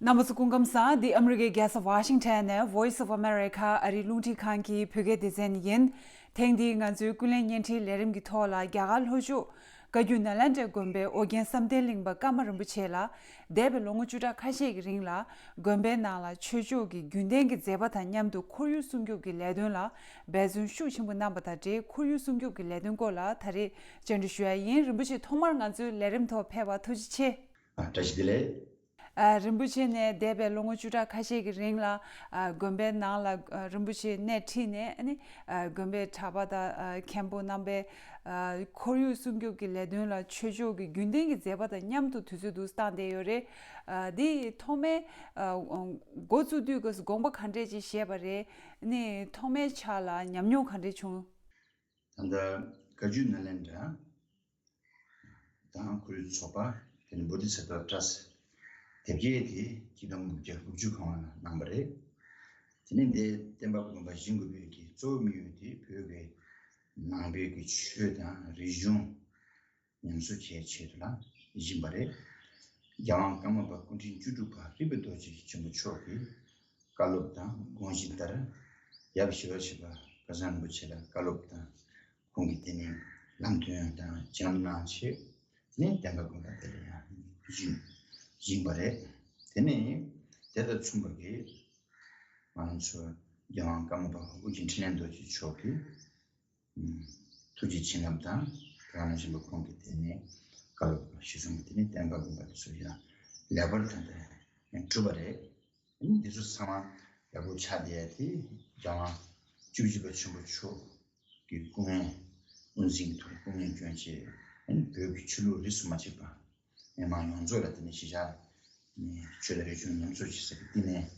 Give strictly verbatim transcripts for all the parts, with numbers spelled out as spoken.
རྣམ་པ་ཚོ་སྐུ་ཁམས་བཟང་། འདི་ཨ་མི་རི་ཀའི་རྒྱལ་ས་ཝ་ཤིང་ཊོན་ནས་Voice of America ཨ་རིའི་རླུང་འཕྲིན་ཁང་གི་བོད་སྐད་སྡེ་ཚན་ཡིན། ཐེངས་འདིའི་ང་ཚོའི་ཀུན་གླེང་བརྙན་འཕྲིན་ལས་རིམ་གྱི་ཐོག་ལ་རྒྱ་གར་ལྷོ་ཕྱོགས་བཀའ་བརྒྱུད་ནཱ་ལེནྡྲའི་དགོན་པའི་ཨོ་རྒྱན་བསམ་གཏན་གླིང་པ་ཀརྨ་རིན་པོ་ཆེ་ལ་འདས་པའི་ལོ་ངོ་བཅུ་ཕྲག་ཁ་ཤས་ཀྱི་རིང་ལ་དགོན་པའི་ནང་ལ་ཆོས་ཕྱོགས་ཀྱི་རྒྱུན་ལྡན་གྱི་མཛད་པ་དང་མཉམ་དུ་ཁོར་ཡུག་སྲུང་སྐྱོབ་ཀྱི་ལས་དོན་ལ་འབད་བརྩོན་ཤུགས་ཆེན་པོ་གནང་པ་དང་འབྲེལ། ཁོར་ཡུག་སྲུང་སྐྱོབ་ཀྱི་ལས་དོན་སྐོར་ལ་ད་རེས་བཅར་འདྲི་ཞུ་ཡ་ཡིན། རིན་པོ་ཆེ་ཐོག་མར་ང་ཚོའི་ལས་རིམ་ཐོག་ཕེབས་པར་ཐུགས་རྗེ་ཆེ། ཨ། བཀྲ་ཤིས་བདེ་ལེགས། ཨ། རིན་པོ་ཆེ་ནས་འདས་པའི་ལོ་ངོ་བཅུ་ཕྲག་ཁ་ཤས་ཀྱི་རིང་ལ། ཨ། དགོན་པའི་ནང་ལ། ཨ། རིན་པོ་ཆེ་སྣེ་ཁྲིད་ནས། ཨ་ནི། ཨ། དགོན་པའི་གྲྭ་པ་དང་། ཨ། མཁན་པོ་རྣམ་པའི། ཨ། ཁོར་ཡུག་སྲུང་སྐྱོབ་ཀྱི་ལས་དོན་ལ་ཆོས་ཕྱོགས་ཀྱི་རྒྱུན་ལྡན་གྱི་མཛད་པ་དང་མཉམ་དུ་དུས་ཚོད་འདུག་སེ་བཏང་བསྡད་ཡོད་རེད། ཨ། འདི་ཐོག་མའི། ཨ། འགོ་བཙུགས་དུས་སྐབས་སུ་དགོངས་པ་ག་འདྲས་ཅིག་བཞེས་པ་རེད། ཨ་ནི་ཐོག་མའི་ཆ་ལ་ཉམས་མྱོང་ག་འདྲས་བྱུང་། ད་ལྟ་བཀའ་བརྒྱུད་ནཱ་ལེནྡྲ་དང་ཁོར་ཡུག་ཚོགས་པ། དེ་ནས་Bodhisattva Trust། དེབ་སྐྱེལ་དེ་ཆིག་སྟོང་དགུ་བརྒྱ་དགུ་བཅུ་གོང་ལ་གནང་བ་རེད། དེ་ནས་འདིར་བསྟན་པ་དགོན་པ་བཞེངས་དགོས་པའི་གི་གཙོ་བོ་དམིགས་ཡུལ་དེ་བོད་ཀྱི་ནང་པའི་གི་ཆོས་དང་རིག་གཞུང་ཉམས་གསོ་བྱེད་ཆེད་དུ་ལ་བཞེངས་པ་རེད། རྒྱལ་དབང་ཀརྨ་པ་སྐུ་ཕྲེང་བཅུ་དྲུག་པ་ཨ་རི་པ་རྡོ་རྗེ་ཆེན་པོ་མཆོག་གི་བཀའ་སློབ་དང་དགོངས་གཞི་ལྟར། ཡབ་ཞི་བ་ཞི་པ་སྐལ་བཟང་རིན་པོ་ཆེ་ལ་བཀའ་སློབ་དང་། ཁོང་གིས་དེ་ནས་ལམ་སྟོན་དང་བྱམས་གནང་བྱས་ནས་བསྟན་པ་དགོན་པ་དེ་ལ་ཡང་བཞེངས་བཞེངས་པ་རེད། དེ་ནས་དེ་དང་མཚུངས་པ་གི་ང་རང་ཚོ་རྒྱལ་དབང་ཀརྨ་པ་ཨོ་རྒྱན་འཕྲིན་ལས་རྡོ་རྗེ་མཆོག་གིས་ཐུགས་རྗེ་བྱིན་རླབས་དང་དེ་ག་ནང་བཞིན་པ་ཁོང་གིས་དེ་ནས་བཀའ་སློབ་གཞིར་བཟུང་གིས་དེ་ནས་བསྟན་པ་དགོན་པ་དེ་ཚོ་ཡང་ལེགས་པར་ད་ལྟ་གྲུབ་པ་རེད། འདི་ཚོ་ཚང་མ་ཡག་པོ་ཆགས་བསྡད་དེ། རྒྱལ་དབང་བཅུ་གཅིག་པ་ཆེན་པོ་མཆོག་གི་སྐུ་ངལ་དབུ་འཛིན་གྱི་ཐོག་སྐུ་ངལ་བསྐྱོན་བྱས། བོད་ཀྱི་ཆོས་ལུགས་རིས་སུ་མ་ཆད་པ་མི་མང་ཡོངས་རྫོགས་ལ་དེ་ནས་གཞིས་ཆགས་ཆོས་དང་རིག་གཞུང་ཉམས་གསོ་བྱེད་ས་ཀྱི་བསྟི་གནས་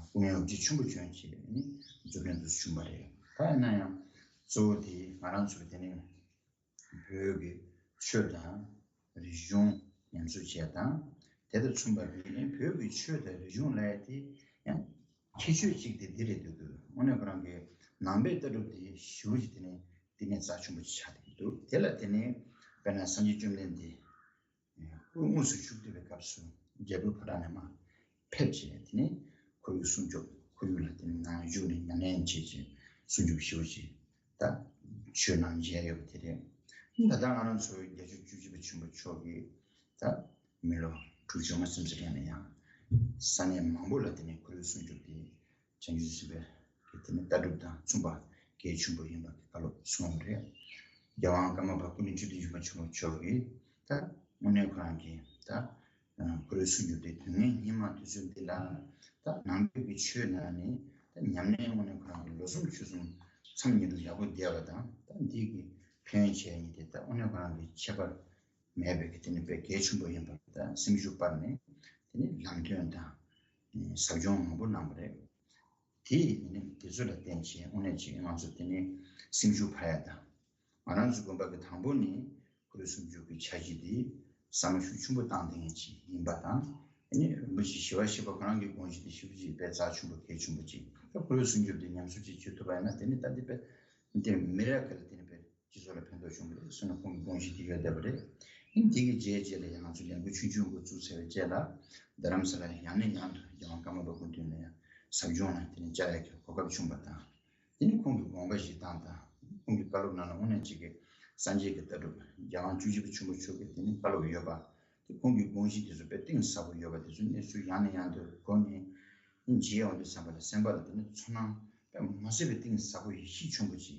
སྐུ་ངལ་དབུ་འབྱེད་ཆེན་པོ་བསྐྱོན་བྱས་ནས་མཛུབ་སྟོན་དུ་བྱུང་བ་རེད། ད་ཡིན་ན་ཡང་གཙོ་བོ་དེ་ང་རང་ཚོ་གི་དེ་ནས་བོད་ཀྱི་ཆོས་དང་རིག་གཞུང་ཉམས་གསོ་བྱས་དང་། དེ་དང་མཚུངས་པར་དེ་ནི་བོད་ཀྱི་ཆོས་དང་རིག་གཞུང་ལབ་ཡ་དེ་ཡང་ཁྱད་ཆོས་གཅིག་དེ་འདི་རེད་འདུག་དངོས་གནས་ཁོ་རང་གི་ནང་པའི་ལྟ་གྲུབ་དེ་ཞེ་པོ་ཅིག་དེ་ནི་བསྟི་གནས་རྩ་ཆེན་པོ་ཅིག་ཆགས་བསྡད་ཀྱི་འདུག་དེ་ལ་དེ་ནི་དཔེར་ན་སངས་རྒྱས་བཅོམ་ལྡན་འདས་སྐུ་དངོས་སུ་བཞུགས་བསྡད་པའི་སྐབས་སུ་རྒྱལ་པོའི་ཕོ་བྲང་ནས་མར་ཕེབས་བྱས། དེ་ནས་ཁོར་ཡུག་སྲུང་སྐྱོབ། ཁོར་ཡུག་ལ་དེ་ནས་ནང་བཞུགས་ནས་ཉམས་ལེན་བྱས་བྱས་སྲུང་སྐྱོབ་ཞུ་བྱས། ད་ཆོས་ནང་མཇལ་ཡོད་པ་དེ་རེད། ད་ལྟ་ང་རང་ཚོའི་རྒྱལ་མཆོག་བཅུ་གཅིག་པ་ཆེན་པོ་མཆོག་གིས་ད་མི་ལོ་དྲུག་ཅུ་ལྔ་ཙམ་ཟེར་ཡ་ནས་ཡང་ས་གནས་མང་པོ་ལ་དེ་ནས་ཁོར་ཡུག་སྲུང་སྐྱོབ་དེ་བྱང་ཆུབ་སེམས་དཔའི་གི་དེ་ནས་ལྟ་གྲུབ་དང་མཚུངས་པ་གལ་ཆེན་པོ་ཡིན་པ་གི་བཀའ་སློབ་གསུངས་པ་རེད། རྒྱལ་དབང་ཀརྨ་པ་སྐུ་ཕྲེང་བཅུ་བདུན་པ་ཆེན་པོ་མཆོག་གིས་ད་དངོས་གནས་ཁོ་རང་གིས་ད་ཁོར་ཡུག་སྲུང་སྐྱོབ་དེ་དོན་ངན་སྙིགས་མ་དུས་ཚོད་འདི་ལ་ད་ནང་པའི་གི་ཆོས་ནང་ནས་ད་ཉམས་ལེན་དངོས་གནས་ཁོ་རང་གི་ལོ་གསུམ་ཕྱོགས་གསུམ་མཚམས་ཉིན་དུ་ཡག་པོ་བསྡད་པ་དང་། ད་འདི་གི་ཕན་ཡོན་བྱས་ནས་དེ་ད་དངོས་གནས་ཁོ་རང་གི་ཁྱད་པར་མེད་པའི་གི་དེ་ནི་དཔེ་གལ་ཆེན་པོ་ཡིན་པ་ད་སེམས་ཤུགས་སྤར་ནས་དེ་ནི་ལམ་སྟོན་དང་ཟབ་སྦྱོང་མང་པོ་གནང་བ་རེད། དེ་ནི་དེ་ཚོ་ལ་བརྟེན་བྱས་དངོས་གནས་ཅིག་ང་ཚོ་དེ་ནི་སེམས་ཤུགས་འཕར་ཡ་དང་། ང་རང་ཚོ་དགོན་པ་གི་དང་པོ་ནི་ཁོར་ཡུག་སྲུང་སྐྱོབ་ཀྱི་འཆར་གཞི་དེ་བསམ་བློ་ཤུགས་ཆེན་པོ་བཏང་བསྡད་མཁན་ཅིག་ཡིན་པ་དང་། ཨ་ནི་རིན་པོ་ཆེ་ཞི་བ་ཞི་པ་ཁོ་རང་གི་དགོངས་གཞི་དེ་ཞེ་པོ་ཅིག་དཔེ་རྩ་ཆེན་པོ་གལ་ཆེན་པོ་ཅིག་ད་ཁོར་ཡུག་སྲུང་སྐྱོབ་དེ་ཉམས་གསོ་ཅིག་བྱེད་ཐུབ་པ་ཡིན་ན་དེ་ནི་ད་འདི་དཔེ་དེ་མི་རབས་ཁག་ལ་དེ་ནི་དཔེ་སྤྱི་ཚོགས་ལ་ཕན་ཐོགས་བྱུང་གི་རེད་བསམ་ནས་ཁོང་གི་དགོངས་གཞི་དེ་ཡོད་བསྡད་པ་རེད། ཨ་ནི་དེ་གི་རྗེས་རྗེས་ལ་ཡང་ང་ཚོ་ལས་འགུལ་ཆུང་ཆུང་འགོ་བཙུགས་ཚར་བའི་རྗེས་ལ་རྡ་རམ་ས་ལ་ཡང་ནས་ཡང་དུ་རྒྱལ་དབང་ཀརྨ་པ་སྐུ་མདུན་ལ་ཡང་ཟབ་སྦྱོང་ལ་དེ་ནི་བཅར་ཡག་གི་གོ་སྐབས་བྱུང་བ་དང་། དེ་ནི་ཁོང་གི་དགོངས་པ་བཞེས་སྟངས་དང་ཁོང་གི་བཀའ་སློབ་ནང་ལ་དངོས་གནས་གཅིག་གི་སངས་རྒྱས་ཀྱི་ལྟ་གྲུབ་རྒྱལ་དབང་བཅུ་གཅིག་པ་ཆེན་པོ་མཆོག་གི་དེ་ནི་བཀའ་སློབ་ཡོད་པ། དེ་ཁོང་གི་དགོངས་གཞི་དེ་ཚོ་དཔེ་གཏིང་ཟབ་པོ་ཡོད་པ་དེ་ཚོ་གནས་ཚུལ་ཡང་ནས་ཡང་དུ་གོ་ནས་མཇལ་ཡོང་དུས་ཙམ་པ་ལ་སེམས་པ་ལ་དེ་ནི་ཚོར་སྣང་དཔེ་མ་སྲིད་པའི་གཏིང་ཟབ་པོ་ཡིད་ཆེས་ཆེན་པོ་ཅིག་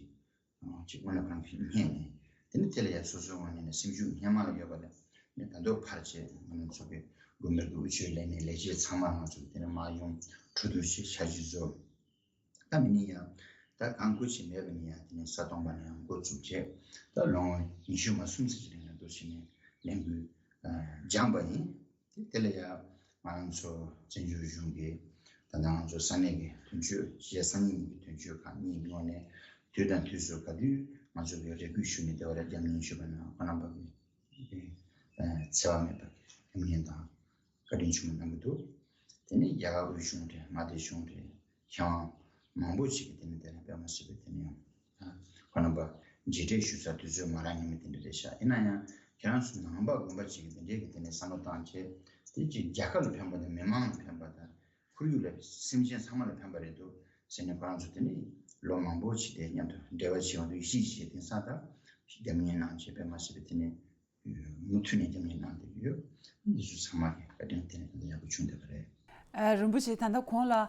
ཅིག་དངོས་གནས་ཁོ་རང་གིས་རྙེད་ནས། དེ་ནི་དེ་ལ་ཡང་སོ་སོའི་ངོས་ནས་ནི་སེམས་ཤུགས་སྔོན་མ་ལ་ཡོད་པ་ལས་ནི་ད་དུང་འཕར་བྱས། ང་རང་ཚོ་གི་དགོན་པའི་དབུ་ཆོས་ལས་སྣེ་ལས་བྱེད་ཚང་མ་ང་ཚོ་དེ་ནི་མར་ཡོང་གྲོས་བསྡུར་བྱས་འཆར་གཞི་བཟོ། ད་མི་ནི་ཡང་ད་གང་དགོས་ཆེད་མེད་པ་ནི་ཡང་དེ་ནི་ས་སྟོང་པ་ནས་ཡང་འགོ་བཙུགས་བྱས། ད་ལོ་ངོ་ཉི་ཤུ་མ་ཟིན་ཙམ་ཅིག་རིང་ལ་འདུག་བྱས་ནས་ལས་འགུལ་སྦྱངས་པ་ཡིན། དེ་དེ་ལ་ཡང་ང་རང་ཚོ་བཙན་བྱོལ་གཞུང་གིས་ད་ལྟ་ང་ཚོ་ས་གནས་ཀྱི་དོན་གཅོད་གཞིས་སང་ཉིན་གྱི་དོན་གཅོད་ཁག་གཉིས་ངོས་ནས་དུས་དང་དུས་སུ་ག་དུས་ང་ཚོ་གི་རེ་སྐུལ་ཞུས་ནས་བདེ་བར་རྒྱབ་སྣོན་ཞུས་པ་ན་ཁོང་རྣམ་པ་གི་འཚེ་བ་མེད་པ་གི་ལམ་ངན་དང་བཀའ་དྲིན་ཆེན་པོ་གནང་གི་འདུག་དེ་ནི་རྒྱ་གར་དབུས་གཞུང་རེད། མངའ་སྡེ་གཞུང་རེད། མཁས་དབང་མང་པོ་ཞིག་གིས་དེ་ནི་དེ་ནི་དཔེ་མ་སྲིད་པའི་དེ་ནི་ཡང་ཁོང་རྣམ་པ་མཇལ་འཕྲད་ཞུ་སར་དུས་ཚོད་མ་རག་ཉིན་མོ་དེ་འདྲ་རེད་ཤག་ཡིན་ན་ཡང་ ཁྱེད་རང་ཚོ་ནང་པ་དགོན་པ་ཅིག་གི་དེ་འདྲའི་གི་དེ་ནས་བསམ་བློ་བཏང་བྱས། དེ་ཅིག་རྒྱལ་ཁབ་ལ་ཕན་པ་དང་མི་མང་ལ་ཕན་པ་དང་། ཁོར་ཡུག་ལ། སེམས་ཅན་ཚང་མ་ལ་ཕན་པ་རེད་འདུག་ཟེར་ནས། ཁོ་རང་ཚོ་དེ་ནས་ལོ་མང་པོ་ཅིག་དེ་མཉམ་དུ་འབྲེལ་བ་བྱེད་ཡོང་དུས། ཡེ་ཤེས་ཡེ་ཤེས་དེང་སང་ད་རྒྱབ་གཉེར་གནང་བྱས། དཔེ་མ་སྲིད་པའི་དེ་ནས་མུ་མཐུད་ནས་རྒྱབ་གཉེར་གནང་བསྡད་ཀྱི་ཡོད། འདི་ཚོ་ཚང་མ་གི་བཀའ་དྲིན་དེ་ནས་ད་ཡག་པོ་བྱུང་བསྡད་པ་རེད། ཨ། རིན་པོ་ཆེ། ད་ལྟ་གོང་ལ། ཨ།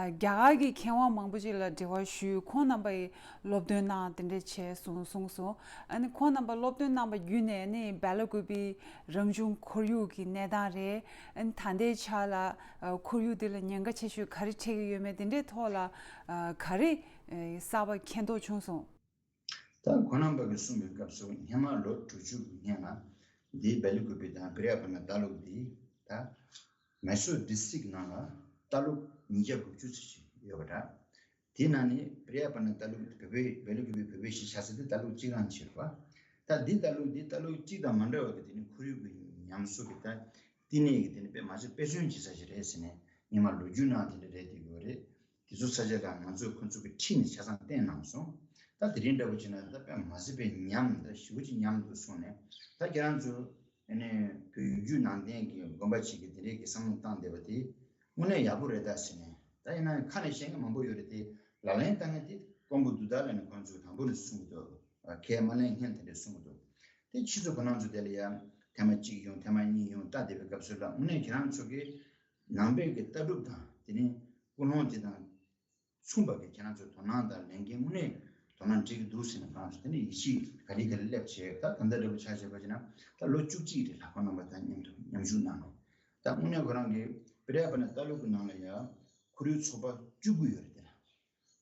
རྒྱ་གར་གྱི་མཁས་དབང་མང་པོ་ཅིག་ལ་འབྲེལ་བ་ཞུས། ཁོང་རྣམ་པ་ཡིས་སློབ་སྟོན་གནང་། དེ་འདྲ་བྱས་སོང་གསུངས་སོང་། ཨ་ནི་ཁོང་རྣམ་པ་སློབ་སྟོན་གནང་བ་བརྒྱུད་ནས་ནི་སྦེ་ལ་ཀུ་པེའི་རང་བྱུང་ཁོར་ཡུག་གི་གནས་སྟངས་རེད། ཨ་ནི་ད་ལྟའི་ཆ་ལ། ཨ། ཁོར་ཡུག་འདི་ལ་ཉེན་ཁ་ཆེ་ཤོས་ག་རེ་འཕྲད་ཀྱི་ཡོད་མེད། དེ་འདྲའི་ཐོག་ལ། ཨ། ག་རེ། ཨ། གསར་པ་མཁྱེན་རྟོགས་བྱུང་སོང་། ད་ཁོང་རྣམ་པ་གིས་གསུངས་པའི་སྐབས་སུ། སྔོན་མ་ལོ་དྲུག་ཅུ་གི་སྔོན་ལ་འདི་སྦེ་ལ་ཀུ་པེ་དང་པྲི་ཡ་པ་ན་ལྟ་ལུག་འདི་ད་མེ་སོར་ཌི་སི་ཊིག་ནང་ལ་ལྟ་ལུག་ཉིས་བརྒྱ་དགུ་བཅུ་ཙམ་ཞིག་ཡོད་པ་འདྲ། དེའི་ནང་ནས་པྲི་ཡ་པ་ན་ལྟ་ལུག་བོད་པའི། སྦེ་ལ་ཀུ་པེ་བོད་པའི་གཞིས་ཆགས་ས་དེ་ལྟ་ལུག་གཅིག་རང་ཆེ་བ། ད་འདི་ལྟ་ལུག་འདི་ལྟ་ལུག་གཅིག་དང་མ་འདྲ་བ་གི་དེ་ནི་ཁོར་ཡུག་གི་ཉམས་གསོ་གི་ད་བསྟི་གནས་ཀྱི་དེ་ནི་དཔེ་མ་ཚད་དཔེ་མཚོན་བྱེད་ས་ཞིག་རེད་ཟེར་ནས། སྔོན་མ་ལོ་རྒྱུས་ནང་དེ་འདྲ་རེད་བསྡད་ཡོད་རེད། དེ་ཚོ་ས་ཆ་དང་ང་ཚོས་ཁོ་ཚོ་གི་ཁྲིད་ནས་ཆ་ཚང་བསྟན་གནང་སོང་། ད་དེ་རིང་འདྲ་པོ་བྱས་ན་ད་དཔེ་མ་སྲིད་པའི་ཉམས། ད་ཞེ་པོ་ཅིག་ཉམས་འདུག་གསུངས་ནས། ད་ཁྱེད་རང་ཚོ་ཨ་ནི་བོད་བརྒྱུད་ནང་བསྟན་གྱི་དགོན་པ་ཅིག་གིས་དེ་འདྲའི་གི་བསམ་བློ་བཏང་བསྡད་པ་དེ་དངོས་གནས་ཡག་པོ་རེད་ད་ཟེར་ནས། ད་ཡིན་ན་ཡང་ཁ་ནས་བཤད་མཁན་མང་པོ་ཡོད་རེད་དེ། ལག་ལེན་བསྟར་མཁན་དེ་དཀོན་པོ་འདུག་ད་ལབ་ནས་ཁོང་ཚོས་དང་པོ་ནས་གསུང་གི་འདུག་ཁས་མ་ལེན་མཁན་དེ་འདྲས་གསུང་གི་འདུག་དེ་ཕྱིས་སུ་ཁོ་རང་ཚོ་དེ་ལ་ཡང་ཐེངས་མ་གཅིག་ཡོང་། ཐེངས་མ་གཉིས་ཡོང་། ལྟ་བསྡད་པའི་སྐབས་སུ་ལ། དངོས་གནས་ཁྱེད་རང་ཚོ་གི་ནང་པའི་གི་ལྟ་གྲུབ་དང་དེ་ནས་ཀུན་སློང་དེ་དང་མཚུངས་པ་གི་ཁྱེད་རང་ཚོའི་དོ་སྣང་དང་ལས་འགན་དངོས་གནས་དོ་སྣང་འགྲིག་གི་འདུག་ཟེར་ནས། ཁོ་རང་ཚོ་དེ་ནས་ཡིད་ཆེས་ག་ལེ་ག་ལེ་སླེབས་བྱས། ད་ད་ལྟ་འདྲ་པོ་ཆ་བཞག་པ་བྱས་ན་ད་ལོ་བཅུ་གཅིག་རེད་ལ། ཁོང་རྣམ་པ་དང་མཉམ་དུ་མཉམ་ཞུགས་གནང་ནས། ད་དངོས་གནས་ཁོ་རང་གིས་པྲི་ཡ་པ་ན་ལྟ་ལུག་གི་ནང་ལ་ཡང་ཁོར་ཡུག་ཚོགས་པ་བཅུ་དགུ་ཡོད་རེད་དེ་ལ།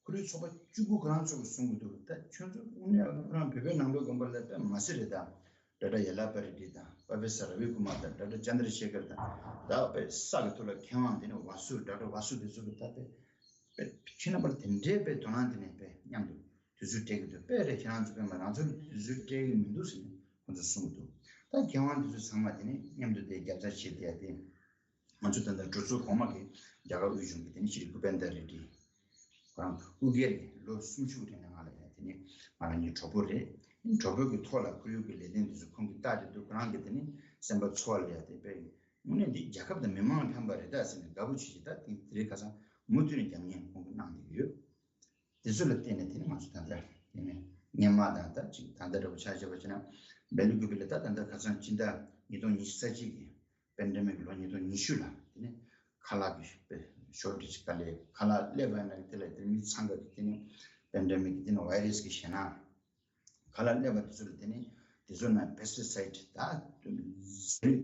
ཁོར་ཡུག་ཚོགས་པ་བཅུ་དགུ་ཁོ་རང་ཚོ་གིས་གསུང་གི་འདུག་ད་ཁྱོད་ཚོ་དངོས་གནས་ཁོ་རང་བོད་པའི་ནང་པའི་དགོན་པ་ལ་དཔེ་མ་སྲིད་རེད་ད། ཌོག་ཊར་ཡ་ལ་པ་རི་ཌི་དང་པྲོ་ཕེ་སར་ར་བི་ཀུ་མར་དང་ཌོག་ཊར་ཅན་དྲ་ཤེ་ཁར་དང་། ད་དཔེ་ས་གི་ཐོག་ལ་མཁས་དབང་དེ་ནས་ཝ་སུ། ཌོག་ཊར་ཝ་སུ་དེ་ཚོ་གིས་ད་དཔེ་དཔེ་ཁྱེད་རྣམ་པར་དེ་འདྲའི་དཔེ་དོ་སྣང་དེ་ནས་དཔེ་མཉམ་དུ་དུས་ཚོད་སྤྲད་ཀྱི་འདུག་དཔེ་རེད། ཁྱེད་རང་ཚོ་དཔེ་མ། རང་ཚོར་དུས་ཚོད་སྤྲད་ཀྱི་མི་འདུག་ཟེར་ནས་ཁོང་ཚོས་གསུང་གི་འདུག་ད་མཁས་དབང་དེ་ཚོ་ཚང་མ་དེ་ནས་མཉམ་དུ་དེ་རྒྱབ་རྩ་བྱས་བསྡད་དེ། ང་ཚོ་ད་ལྟ་འགྲོ་ཚུལ་གོང་མ་གི་རྒྱ་གར་དབུས་གཞུང་གི་དེ་ནི་ཤྲི་བྷུ་པེན་དྲ་རེ་ཌི། ཁོ་རང་སྐུ་སྒེར་གྱི་ལོ་སུམ་ཅུ་རིང་ལ་ང་ལ་ཡ་དེ་ནི་ང་རང་གཉིས་གྲོགས་པོ་རེད། གྲོགས་པོ་གི་ཐོག་ལ་ཁོར་ཡུག་གི་ལས་དོན་དེ་ཚོ་ཁོང་གིས་བལྟས་བསྡད་དུས། ཁོ་རང་གི་དེ་ནི་སེམས་པ་ཚོར་བ་ལ་ཡ་དེ་དཔེ་དངོས་གནས་འདི་རྒྱལ་ཁབ་དང་མི་མང་ལ་ཕན་པ་རེད་ད་ཟེར་ནས་དགའ་པོ་བྱེད་ཀྱི། ད་དེ་དེ་རིང་ཁ་སང་མུ་མཐུད་ནས་རྒྱབ་གཉེར་ཁོང་གིས་གནང་བསྡད་ཀྱི་ཡོད། དེ་ཚོ་ལ་བརྟེན་ནས་དེ་ནི་ང་ཚོ་ད་ལྟ་དེ་ནི་སྔོན་མ་དང་ད་ཅིག་ད་ལྟ་འདྲ་པོ་ཆ་བཞག་པ་བྱས་ན། སྦེ་ལ་ཀུ་པེ་ལ་ད་ད་ལྟ་ཁ་སང་སྤྱི་ཟླ་ཉིས་སྟོང་ཉི་ཤུ་རྩ་གཅིག་གི་པེན་ཌེ་མིག་ལོ་ཉིས་སྟོང་ཉི་ཤུ་ལ། དེ་ནས་ཁ་ལག་གི་ཤོར་ཊེཇ་ག་ལེ། ཁ་ལག་སླེབས་པ་ཡིན་ན་དེ་ལ་དེ་མི་ཚང་གི་དེ་ནས་པེན་ཌེ་མིག་གི་དེ་ནས་ཝའི་རས་ཀྱི་ཞེད་སྣང་། ཁ་ལག་སླེབས་པ་དེ་ཚོ་ལ་དེ་ནས་དེ་ཚོ་ནང་པེ་སི་ཊི་སའིཌ་ད་ཟེར་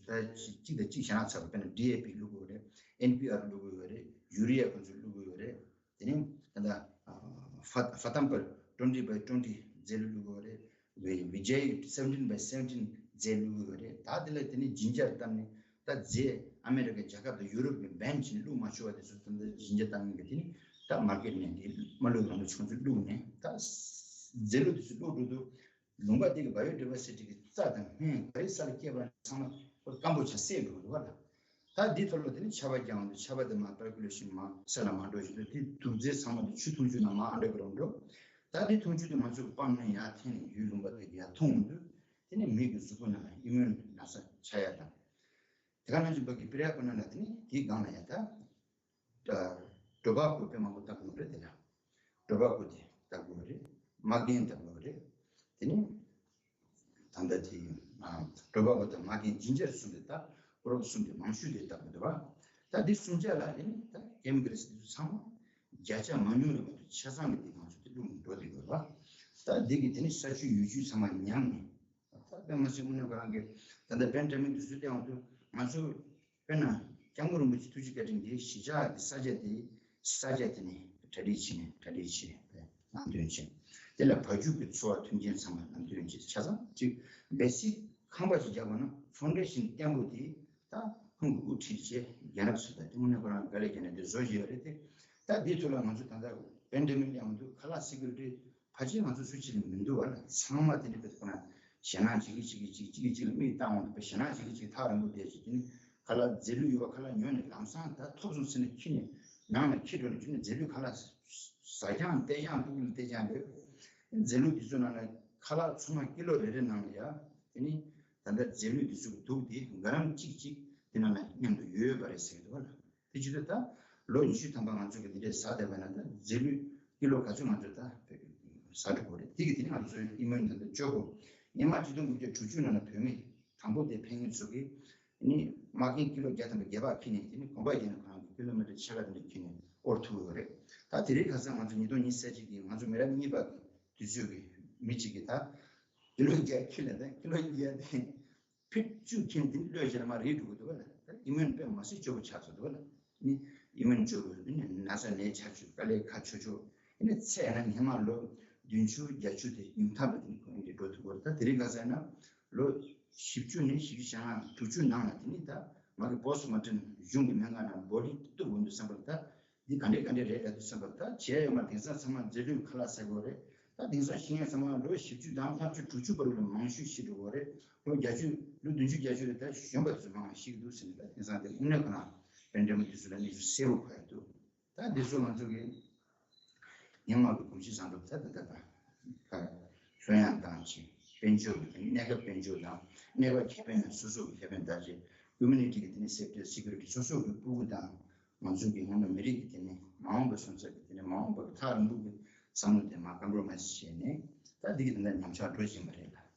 ད་གཅིག་དང་གཅིག་ཞེད་སྣང་ཚ་བ། དཔེར་ན་ཌི་ཨེ་པི་བླུག་གི་ཡོད་རེད། ཨེན་པི་ཨར་བླུག་གི་ཡོད་རེད། ཡུ་རི་ཡ་ཁོ་ཚོས་བླུག་གི་ཡོད་རེད། དེ་ནས་ད་ལྟ་ཨ་ཧྥ་ཧྥ་ཏམ་པར་ཊུ་ཝེན་ཊི་བྷའི་ཊུ་ཝེན་ཊི་རྫས་ལུད་བླུགས་ཡོད་རེད། ཝི་ཝི་ཇེ་སེ་བེན་ཊིན་བྷའི་སེ་བེན་ཊིན་རྫས་བླུགས་ཡོད་རེད། ད་དེ་ལ་དེ་ནས་ཇིན་ཇར་བཏབ་ནས་ད་རྫས་ཨ་མེ་རི་ཀ་རྒྱལ་ཁབ་དང་ཡུ་རོབ་ཀྱིས་བྷན་བྱས་ནས་བླུགས་མ་ཆོག་པ་དེ་ཚོ་ད་ལྟ་ཇིན་ཇར་བཏབ་མཁན་གྱི་དེ་ནས་ད་མར་ཀེཊ་ནས་དེ་མ་བླུགས་རང་བླུགས་ཁོང་ཚོས་བླུགས་ནས། ད་རྫས་ལུད་དེ་ཚོ་བླུགས་འགྲོ་དུས་ལུང་པ་དེ་གི་བྷའི་ཡོ་ཌི་ཝར་སི་ཊི་གི་རྩྭ་དང་སྨན་ག་རེ་ས་ལ་སྐྱེས་པ་ཚང་མ་སྐམ་པོ་ཆགས་བསད་འགྲོ་གི་འདུག་བ་ལ། ད་འདིའི་ཐོག་ལ་དེ་ནི་ཆར་པ་རྒྱག་འོང་དུས་ཆར་པ་དེ་མར་པར་ཀུ་ལེ་ཤིན་མར་ས་ལ་མར་འགྲོ་བཞིན་དུ་དེ་དུག་རྫས་ཚང་མ་དེ་ཆུ་འཐུང་ཆུ་ནང་མར་ཨ་འགྲོ་གི་རུ་འགྲོ། ད་དེ་འཐུང་ཆུ་དེ་ང་ཚོས་སྤངས་ནས་ཡར་འཐེན་ནས་ཡུལ་ལུང་པ་དེ་ཡར་འཐུང་འོང་དུས། དེ་ནི་མི་གི་གཟུགས་པོ་ནང་ལ་ཨི་མུན་ན་ཚ་ཆགས་ཡ་དང་། དེ་ག་ནང་བཞིན་པ་གི་པི་ར་ཀུ་ན་ལ་དེ་ནི་དེའི་སྒང་ལ་ཡ་ད། ཊོ་བྷ་ཀོ་དཔེ་མང་པོ་བཏབ་དགོས་རེད་དེ་ལ། ཊོ་བྷ་ཀོ་དེ་བཏབ་དགོས་རེད། མ་རྒན་བཏབ་དགོས་རེད། དེ་ནི་ད་ལྟ་དེ་ཨ་ཊོ་བྷ་ཀོ་དང་མ་རྒན་ཇིན་ཇར་གསུམ་དེ། ད་ཀོ་རོབ་གསུམ་དེ་མང་ཤོས་དེ་བཏབ་དགོས་འདུག་བ། ད་འདི་གསུམ་ཆ་ལ་དེ་ནི་ད་ཀེ་མི་ཀལ་དེ་ཚོ་ཚང་མ་བརྒྱ་ཆ་མང་ཉུང་ལ་མ་ལྟོས་ཆ་ཚང་གི་དེ་ང་ཚོ་དེ་བླུགས་འགྲོ་དེ་དགོས་བ། ད་འདི་གི་དེ་ནི་ས་ཆུ་ཡུལ་ཆུ་ཚང་མ་ཉམས་ནས། ད་དཔེ་མ་སྲིད་དངོས་གནས་ཁོ་རང་གི་ད་ལྟ་པེན་ཌེ་མིག་དུས་ཚོད་བལྟས་ཡོང་དུས་ང་ཚོ་དཔེར་ན་སྐྱབས་མགོན་རིན་པོ་ཆེ་ཐུགས་རྗེ་བཀའ་དྲིན་གྱིས་གཞིས་ཆགས་ཀྱི་ས་ཆ་དེ་ས་ཆ་དེ་ནས་གྲ་སྒྲིག་བྱས་ནས་གྲ་སྒྲིག་བྱས་པའི་ལམ་སྟོན་བྱས། དེ་ལ་བ་ཕྱུགས་ཀྱི་འཚོ་བ་མཐུན་རྐྱེན་ཚང་མ་ལམ་སྟོན་བྱས། ཆ་ཚང་གཅིག་བེ་སིག་ཁང་པ་ཞིག་རྒྱག་དགོས་ན་ཕའུན་ཌེ་ཤིན་བརྟན་པོ་དེ་ད་ཁོང་གིས་དབུ་ཁྲིད་བྱས་རྒན་རབས་ཚོ་དང་དེ་དངོས་གནས་ཁོ་རང་དཀའ་ལས་བརྒྱབ་ནས་དེ་བཟོ་བཞིན་ཡོད་རེད་དེ། ད་འདིའི་ཐོག་ལ་ང་ཚོ་ད་ལྟ་པེན་ཌེ་མིག་ཡོང་དུས་ཁ་ལག་སི་ཀུ་རི་ཊི་ཕལ་ཆེར་ང་ཚོ་སུ་གཅིག་ལ་མི་འདུག་བ་ལ། ཚང་མ་དེ་འདྲ་དཔེ་ཁོ་ན་ཞེད་སྣང་གཅིག་གིས་གཅིག་གིས་གཅིག་གཅིག་གིས་གཅིག་ལ་མིག་བཏང་འོང་དུས་དཔེ་ཞེད་སྣང་གཅིག་གིས་གཅིག་ཐག་རིང་པོ་བསྡད་ཅིག་དེ་ནི་ཁ་ལག་རྫས་ལུད་ཡོད་པ་ཁ་ལག་ཉོས་ནས་ལམ་སང་ད་ཐོབ་སོང་ཟེར་ནས་ཁྱེར་ནས་ནང་ལ་ཁྱེར་འགྲོ་ནས་ཁྱེར་ནས་རྫས་ལུད་ཁ་ལག་ཟ་རྐྱང་བལྟས་རྐྱང་ཐུག་ལ་བལྟས་རྐྱང་རེད། རྫས་ལུད་དེ་ཚོ་ནང་ལ་ཁ་ལག་ཚོ་མ་ཀི་ལོ་རེ་རེ་ནང་ལ་ཡ་ དེ་ནི་ད་ལྟ་རྫས་ལུད་འདི་ཚོ་གི་དུག་དེ་ག་རམ་གཅིག་གཅིག་དེ་ནང་ལ་མཉམ་དུ་ཡོད་པ་རེད་ཟེར་གྱི་འདུག་བ་ལ། དེ་བྱེད་དུས་ད་ལོ་ཉི་ཤུ་ཐམ་པ་ང་ཚོ་གི་འདི་འདྲའི་ཟ་བསྡད་པ་ན། ད་རྫས་ལུད་ཀི་ལོ་ག་ཚོད་ང་ཚོས་ད་ཟ་འགྲོ་གི་རེད། དེ་གི་དེ་ནི་ང་ཚོའི་ཨི་མོན་ད་ལྟ་སྐྱོ་པོ། སྔོན་མ་ཆིག་སྟོང་དགུ་བརྒྱ་དྲུག་ཅུ་ནང་ལ་བོད་མི་དང་པོ་དེ་ཕེབས་མཁན་ཚོ་གིས་ནི་དམག་འཁྱེར་ཀི་ལོ་བརྒྱ་ཐམ་པ་བརྒྱད་པ་འཁྱེར་ནས། དེ་ནི་གོམ་པ་བརྒྱབ་ནས་ཁོ་རང་གི་ཀི་ལོ་མི་ཊར་ཕྱེད་ཀ་དེ་འདྲ་འཁྱེར་ནས་དབོར་ཐུབ་ཡོད་རེད། ད་དེ་རིང་ཁ་སང་ང་ཚོ་ཉིས་སྟོང་ཉི་ཤུ་རྩ་གཅིག་གི་ང་ཚོ་མི་རབས་གཉིས་པ་གི་དུས་ཚོད་ཀྱི་མི་གཅིག་གིས་ད་ཀི་ལོ་བརྒྱ་འཁྱེར་ལ། ད་ཀི་ལོ་བརྒྱ་དེ་ཕིཊ་བཅུ་འཁྱེར་ནས་དེ་ནི་གློད་བྱས་ལ་མར་རིལ་འགྲོ་གི་འདུག་བ་ལ། ད་ཨི་མོན་དཔེ་མ་སྲིད་སྐྱོ་པོ་ཆགས་སོང་འདུག་བ་ལ། ནི་ཨི་མོན་སྐྱོ་པོ་ནི་ན་ཚ་ནད་ཆགས་བཅུག། དཀའ་ལས་ཁག་ཆོག་ཆོག། ཨ་ནི་ཚེ་ཡང་ན་སྔོན་མ་ལོ་བདུན་ཅུ་བརྒྱད་ཅུ་དེ་ཉུང་མཐའ་ལ་དེ་ནི་ཁོ་རང་གིས་འགྲོ་ཐུབ་ཀྱི་རེད། ད་དེ་རིང་ཁ་སང་ན་ལོ་བཞི་བཅུ་ནས་བཞི་བཅུ་ཞེ་ལྔ་དྲུག་ཅུ་ནང་ལ་དེ་ནི་ད་ང་གི་པོ་སི་ཊི་མོར་ཊེམ་གཞུང་གི་སྨན་ཁང་ནང་འབོ་ལི་གཏུབ་འོང་དུས་ཙམ་པ་ལ། ད་འདི་ག་འདྲས་ག་འདྲས་རེད་ལབ་དུས་ཙམ་པ་ལ། ད་བྱས་ཡོད་མ་རེད། དེང་སང་ཚང་མ་རྫས་ལུད་ཁ་ལག་ཟ་དགོས་རེད། ད་དེང་སང་ཤི་མཁན་ཚང་མ་ལོ་བཞི་བཅུ་དང་ལྔ་བཅུ་དྲུག་ཅུ་བར་དུ་ལ་མང་ཤོས་ཤི་འགྲོ་གི་རེད། ལོ་བརྒྱད་ཅུ་ལོ་བདུན་ཅུ་བརྒྱད་ཅུ་རེད། ད་གཞོན་པ་ཚོ་མང་ཤི་གི་འདུག་ཟེར་ནས། ད་དེང་སང་དེ་དངོས་གནས་ཁོ་ན་པེན་ཌེ་མིག་དེ་ཚོ་ལ་གནས་ཚུལ་གསལ་པོ་གོ་ཡ་འདུག། ད་འདི་ཚོ་ང་ཚོ་གི་སྔོན་མ་གི་གོམས་གཤིས་བཟང་པོ་ད་ད་ལྟ་ད་ལྷོད་ཡངས་དང་ཅིག་དཔལ་འབྱོར་གྱི་གནས་སྐབས་དཔལ་འབྱོར་དང་གནས་སྐབས་ཁེ་ཕན། སོ་སོ་གི་ཁེ་ཕན་དང་ཅིག་ཀོ་མུ་ནི་ཊི་གི་དེ་ནི་སེབ་ཊི་སི་ཀུ་རི་ཊི། སོ་སོ་གི་ཕྲུ་གུ་དང་ང་ཚོ་གི་སྔོན་མ་མི་རིགས་ཀྱི་དེ་ནི་མ་འོངས་པ་སོན་རྩ་གི་དེ་ནི་མ་འོངས་པ་གི་ཐག་རིང་པོ་གི་བསམ་བློ་དེ་མར་ཀོམ་པོ་རོ་མའེ་སི་བྱས་ནས། ད་འདི་གི་དེ་འདྲ་ཉམས་ཆག་འགྲོ་བཞིན་པ་རེད་ལ།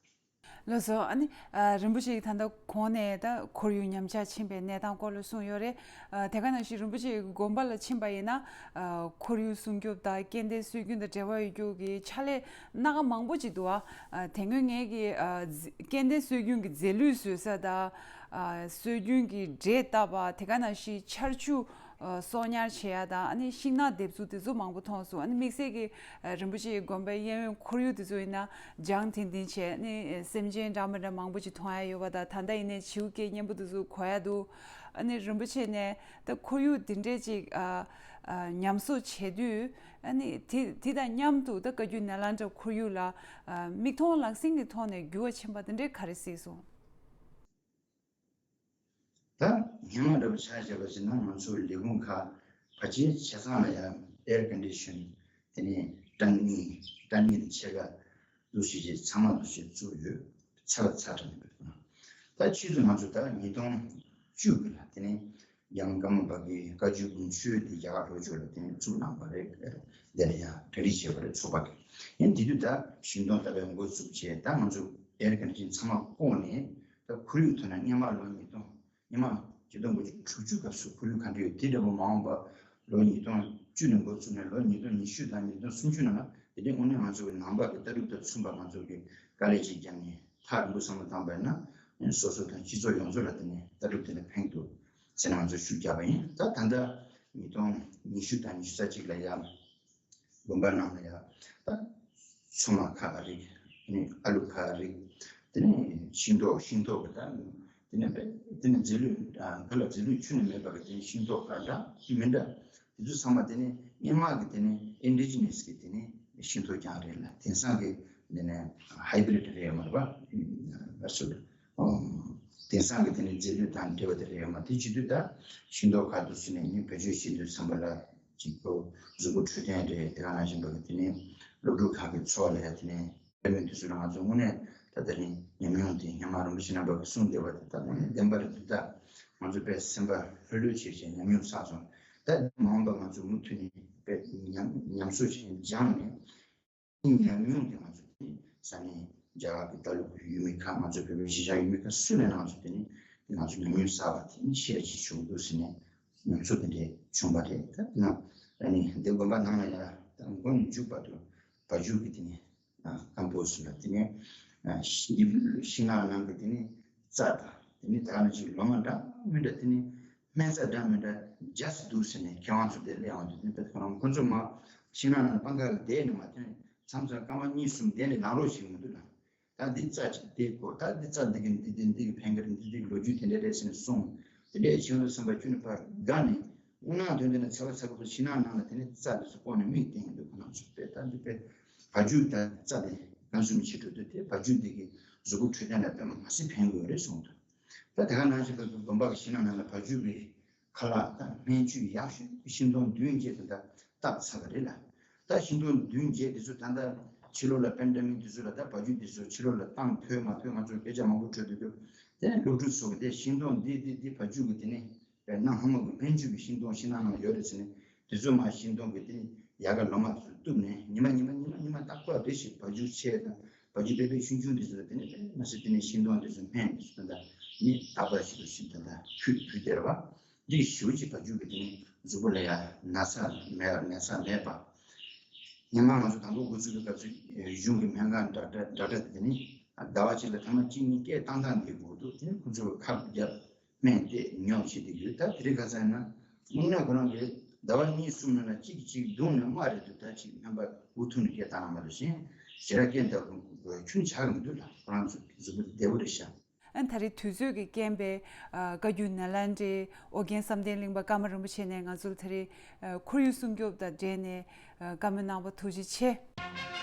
ལགས་སོ། ཨ་ནི་ཨ་རིན་པོ་ཆེ་གིས་ད་ལྟ་གོང་ནས་ད་ཁོར་ཡུག་ཉམས་ཆག་ཕྱིན་པའི་གནས་སྟངས་སྐོར་ལ་གསུངས་ཡོད་རེད། ཨ་དེ་ག་ནང་བཞིན་རིན་པོ་ཆེ་གི་དགོན་པ་ལ་ཕྱིན་པ་ཡིན་ན། ཨ་ཁོར་ཡུག་སྲུང་སྐྱོབ་དང་སྐྱེ་ལྡན་སྲོལ་རྒྱུན་དང་འབྲེལ་བ་ཡོད་རྒྱུ་གི་ཕྱག་ལས་སྣ་ཁ་མང་པོ་ཅིག་འདུག་ཨ། ཨ་དེ་སྔོན་ངས་ཀྱི་ཨ་རྫ་སྐྱེ་ལྡན་སྲོལ་རྒྱུན་གྱི་རྫས་ལུད་བཟོ་ས་དང་། ཨ་སྲོལ་རྒྱུན་གྱི་འབྲས་བཏབ་པ། དེ་ག་ནང་བཞིན་ཆར་ཆུ་ཨ་གསོག་ཉར་བྱེད་ཡ་དང་། ཨ་ནི་ཤིང་ནགས་འདེབས་ཚུལ་དེ་ཚོ་མང་པོ་མཐོང་སོང་། ཨ་ནི་དམིགས་བསལ་གྱི་ཨ་རིན་པོ་ཆེའི་དགོན་པའི་གཡས་གཡོན་ཁོར་ཡུག་དེ་ཚོ་ཡིན་ན་ལྗང་ཐིང་ཐིང་བྱས། ཨ་ནི་སེམས་ཅན་འདྲ་མི་འདྲ་མང་པོ་ཅིག་མཐོང་ཡ་ཡོད་པ་དང་། ད་ལྟ་ཡིན་ནའི་བྱིའུ་སྐད་སྙན་པོ་དེ་ཚོ་གོ་ཡ་འདུག། ཨ་ནི་རིན་པོ་ཆེ་ནས་ད་ཁོར་ཡུག་དེ་འདྲས་ཅིག་ཨ་ཨ་ཉམས་གསོ་བྱེད་དུས། ཨ་ནི་དེ་དེ་དང་མཉམ་དུ་ད་བཀའ་བརྒྱུད་ནཱ་ལེནྡྲ་ཁོར་ཡུག་ལ་ཨ་མིག་མཐོང་ལག་ཟིན་གྱི་ཐོག་ནས་འགྱུར་བ་ཕྱིན་པ་དེ་འདྲས་ག་རེ་གཟིགས་སོང་། ད་སྔོན་མ་འདྲ་པོ་ཆ་བཞག་པ་ཞིག་ན། ང་ཚོ་ལས་ཁུངས་ཁག་ཕལ་ཆེར་ཆ་ཚང་ལ་ཡང་ཨེར་ཀོན་ཌི་ཤན། དེ་ནས་གྲང་དངུལ། གྲང་དངུལ་དང་ཕྱེད་ཀ་འདུ་ཤེས་བྱས། ཚང་མ་འདུ་ཤེས་བཙུགས་ཡོད། ཚ་བ་ཚ་དྲགས་ནས་འབད་དགོས། ད་ཕྱིས་སུ་ང་ཚོ་ད་ཉིས་སྟོང་བཅུ་གི་ལ་དེ་ནས་ཡང་ཀརྨ་པ་གིས་བཀའ་བརྒྱུད་དགོན་ཆོས་དེ་རྒྱ་གར་ལྷོ་ཕྱོགས་ལ་དེ་ནས་བཙུགས་གནང་བ་རེད། དེ་ལ་ཡང་གྲ་སྒྲིག་བྱས་པ་རེད། ཚོགས་པ་གིས། ཡང་དེ་དུས་ད་ཤིང་སྡོང་བཏབ་པའི་འགོ་བཙུགས་བྱས། ད་ང་ཚོ་ཨེར་ཀོན་ཌི་ཤན་ཚང་མ་བཀོག་ནས། ད་ཁོར་ཡུག་ཐོག་ནས་སྔོན་མ་ལོ་ཉིས་སྟོང་སྔོན་མ་ཆིག་སྟོང་དགུ་བརྒྱ་དྲུག་ཅུ་སྐབས་སུ་ཁོར་ཡུག་ག་འདྲ་ཡོད། དེ་འདྲ་པོ་མ་འོངས་པ་ལོ་ཉིས་སྟོང་བཅུ་ནས་འགོ་བཙུགས་ནས་ལོ་ཉིས་སྟོང་ཉི་ཤུ་དང་ཉིས་སྟོང་སུམ་ཅུ་ནང་ལ་དེ་འདྲའི་དངོས་གནས་ང་ཚོ་གི་ནང་པ་གི་ལྟ་གྲུབ་དང་མཚུངས་པ་ང་ཚོ་གི་དཀའ་ལས་ཅིག་བརྒྱབ་ནས། ཐག་རིང་པོ་བསམ་བློ་བཏང་པ་ཡིན་ན། སོ་སོ་དང་སྤྱི་ཚོགས་ཡོངས་རྫོགས་ལ་དེ་ནས་ལྟ་གྲུབ་དེ་འདྲ་ཕན་འདུག་ཟེར་ནས་ང་ཚོ་ཤུགས་བརྒྱབ་པ་ཡིན། ད་ད་ལྟ་ཉིས་སྟོང་ཉི་ཤུ་དང་ཉི་ཤུ་རྩ་གཅིག་ལ་ཡང་དགོན་པ་ནང་ལ་ཡང་ད་ཚོད་མ་ཁ་རིགས། ཨ་ནི་ཨ་ལུ་ཁ་རིགས། དེ་ནས་ཤིང་ཏོག་ཤིང་ཏོག་གི་ད་དེ་ནས་དཔེ་དེ་ནས་རྫས་ལུད། ཨ་ག་ལ་རྫས་ལུད་ཁྱོན་ནས་མེད་པ་གི་དེ་ནས་ཤིང་ཏོག་ཁ་འདྲ་མི་འདྲ། དེ་ཚོ་ཚང་མ་དེ་ནས་སྔོན་མ་གི་དེ་ནས་ཨིན་ཌི་ཇི་ནས་གི་དེ་ནས་ཤིང་ཏོག་རྐྱང་རེད་ལ། དེང་སང་གི་དེ་ནས་ཧའི་བྷི་རིཌ་རེད་མ་རེད་པ། ཨ་སུ་ཨོ། དེང་སང་གི་དེ་ནས་རྫས་ལུད་དང་འབྲེལ་བ་དེ་རེད་མ། དེ་བྱེད་དུས་ད་ཤིང་ཏོག་ཁ་དུ་སུ་ནས་ནི་བེད་སྤྱོད་བྱེད་དུས་ཙམ་པ་ལ་ཅིག་གོ་གཟུགས་པོ་འཕྲོད་བསྟེན་རེད། དེ་ག་ནང་བཞིན་པ་གི་དེ་ནས་སློབ་ཕྲུག་ཁག་གི་འཚོ་བ་ལ་ཡང་དེ་ནས་དེ་མིན་དུས་སུ་ལ་ང་ཚོ་དངོས་གནས་ད་དེ་རིང་ཉམས་མྱོང་དེ་སྔོན་མ་རིན་པོ་ཆེ་རྣམ་པ་གིས་གསུངས་བསྡད་པ་དེ་ད་དངོས་གནས་བདེན་པ་རེད་འདུག། ད་ང་ཚོ་དཔེ་སེམས་པ་ལྷོད་ལྷོད་བྱས་བྱས་ཉམས་མྱོང་བསགས་སོང་། ད་མ་འོངས་པ་ང་ཚོ་མུ་མཐུད་ནས་དཔེ་ཉམས་ཉམས་གསོ་བྱས་སྦྱངས་ནས། ཉམས་མྱོང་དེ་ང་ཚོ་དེ་ས་གནས་རྒྱ་གར་གྱི་ལྟ་ལུགས་ཡུལ་མི་ཁག་ང་ཚོ་བོད་པའི་གཞིས་ཆགས་ཡུལ་མི་ཁག་སུ་ལ་ང་ཚོ་དེ་ནི་དེ་ང་ཚོ་ཉམས་མྱོང་བསགས་པ་དེ་ནི་ཤེར་བྱེད་ཆོག་འདུག་ཟེར་ནས་ཉམས་གསོ་དེ་འདྲས་བྱུང་བ་རེད། ད་ང་ཨ་ནི་འདི་དགོན་པ་ནང་ལ་ཡང་ད་མགོ་ནས་མཇུག་བར་དུ་བ་ཕྱུགས་ཀྱི་དེ་ནི་ཨ་ཀམ་པོ་སི་ལ་དེ་ནི་ཨ་ཤིང་ཤིང་ནགས་ནང་གི་དེ་ནི་རྩྭ་དང་། དེ་ནི་ད་ནི་ཅིག་ལོ་མ་འདྲ་མི་འདྲ། དེ་ནི་སྨན་རྩྭ་འདྲ་མི་འདྲ་རྒྱས་སུ་འདུག་ཟེར་ནས་མཁས་དབང་ཚོ་དེ་སླེབས་ཡོང་དུས། དེ་ནི་དཔེ་ཁོ་རང་ཁོ་ཚོ་མ་ཤིང་ནགས་ནང་སྤང་ཁ་ལ་བསྡད་ནས་མ། དེ་ནི་མཚམས་མཚམས་སྐར་མ་གཉིས་གསུམ་བསྡད་ནས་ལངས་རོགས་བྱེད་མི་འདུག་ལ། ད་འདི་རྩྭ་ཅིག་དེ་དགོས། ད་འདི་རྩྭ་འདི་གི་འདི་འདི་འདི་གི་ཕན་གི་རེད། འདི་འདི་གི་ལོ་རྒྱུས་དེ་འདྲ་རེད་ཟེར་ནས་གསུངས། དེ་འདྲའི་བྱུང་དུས་ཙམ་པ་ཁྱོད་ནི་ཕར་དགའ་ནས། དངོས་གནས་དོན་དུ་ནི་ཚ་བ་ཚ་པོ་ཤིང་ནགས་ནང་ལ་དེ་ནི་རྩྭ་འདི་ཚོ་བཀོག་ནས་མིག་བསྟན་གྱི་འདུག་ཁོ་རང་ཚོ། དཔེ་ད་འདི་དཔེ་བ་ཕྱུགས་དང་རྩྭ་དེ་གང་བཟུང་བྱེད་འགྲོ་དུས། དེ་བ་ཕྱུགས་འདི་གི་གཟུགས་པོ་འཕྲོད་བསྟེན་ལ་དཔེ་མ་སྲིད་ཕན་གྱི་ཡོད་རེད་གསུངས་འདུག། ད་དེ་ག་ནང་བཞིན་དུ་དགོན་པ་གི་ཤིང་ནགས་ནང་ལ་བ་ཕྱུགས་ཀྱི་ཁ་ལག་དང་སྨན་བཅོས་ཡག་ཤོས་ཤིང་སྡོང་བདུན་བརྒྱད་དེ་འདྲ་བཏབ་ཚར་བ་རེད་ལ། ད་ཤིང་སྡོང་བདུན་བརྒྱད་དེ་ཚོ་ད་ལྟ་ ཕྱི་ལོགས་ལ་པེན་ཌེ་མིག་དེ་ཚོ་ལ་ད་བ་རྒྱུག་དེ་ཚོ་ཕྱི་ལོགས་ལ་བཏང་ཕོད་མ་ཕོད་ང་ཚོ་སྐད་ཆ་མང་པོ་འཕྲོད་དུ་འདུག་དེ་ནས་སློབ་ཕྲུག་ཚོ་གི་དེ་ཤིང་སྡོང་འདི་འདི་འདི་བ་རྒྱུག་གི་དེ་ནས་དཔེར་ན་སྔོན་མ་གི་སྨན་བཅོས་ཀྱི་ཤིང་སྡོང་ཤིང་ནགས་ནང་ཡོད་རེད་ཟེར་ནས་དེ་ཚོ་མ་ཤིང་སྡོང་གི་དེ་ནས་ཡལ་ག་ལོ་མ་དེ་ཚོ་གཏུབ་ནས་ཉི་མ་ཉི་མ་ཉི་མ་ཉི་མ་ད་ཁོ་ལ་དེ་ཞིག་བ་རྒྱུག་ཆེ་དང་བ་རྒྱུག་དཔེ་དཔེ་ཆུང་ཆུང་དེ་ཚོ་ལ་དེ་ནས་དཔེར་ན་སེ་དེ་ནས་ཤིང་སྡོང་དེ་ཚོ་སྨན་དེ་ཚོ་ད་ནི་ད་བར་ཞིག་ཏུ་ཞིག་ད་ད་ཕུད་ཕུད་དེ་རེད་བ། འདི་ཞུ་ཅིག་བ་རྒྱུག་གི་དེ་ནི་གཟུགས་པོ་ལ་ཡང་ན་ཚ་མེད་ན་ཚ་མེད་པ། སྔོན་མ་ང་ཚོ་དང་པོ་འགོ་བཙུགས་པའི་སྐབས་སུ་གཞུང་གི་སྨན་ཁང་འདྲ་འདྲ་འདྲ་འདྲ་དེ་ནི་ཟླ་བ་གཅིག་ལ་ཐེངས་མ་གཅིག་གཉིས་སྐད་བཏང་སྟངས་འདི་དགོས་འདུག་དེ་ནི་ཁོ་ཚོས་ཁབ་བརྒྱབ་སྨན་དེ་ཉོ་བྱེད་དེ་ཡོད། ད་དེ་རིང་ཁ་སང་ན་དངོས་གནས་ཁོ་རང་གི་ཟླ་བ་གཉིས་གསུམ་ནང་ལ་གཅིག་གཅིག་བརྡུངས་ནས་མ་རེད་འདུག་ད་ཅིག་སྨན་པ་འུ་ཐུག་ནས་སྐད་བཏང་ན་མ་གཏོགས་གཞན་ཞེ་དྲག་སྐད་འདྲ་ཁྱོན་ཆགས་མི་འདུག་ལ་ཁོ་རང་ཚོ་གཟུགས་པོ་དེ་བདེ་པོ་རེད་ཤག་ཨན་ད་རེས་དུས་ཚོད་ཀྱི་རྐྱེན་པས་ཨ་བཀའ་བརྒྱུད་ནཱ་ལེནྡྲའི་ཨོ་རྒྱན་བསམ་གཏན་གླིང་པ་ཀརྨ་རིན་པོ་ཆེ་ནས་ང་ཚོར་ད་རེས་ཨ་ཁོར་ཡུག་སྲུང་སྐྱོབ་དང་འབྲེལ་ནས་ཨ་བཀའ་མོལ་གནང་བ་ཐུགས་རྗེ་ཆེ།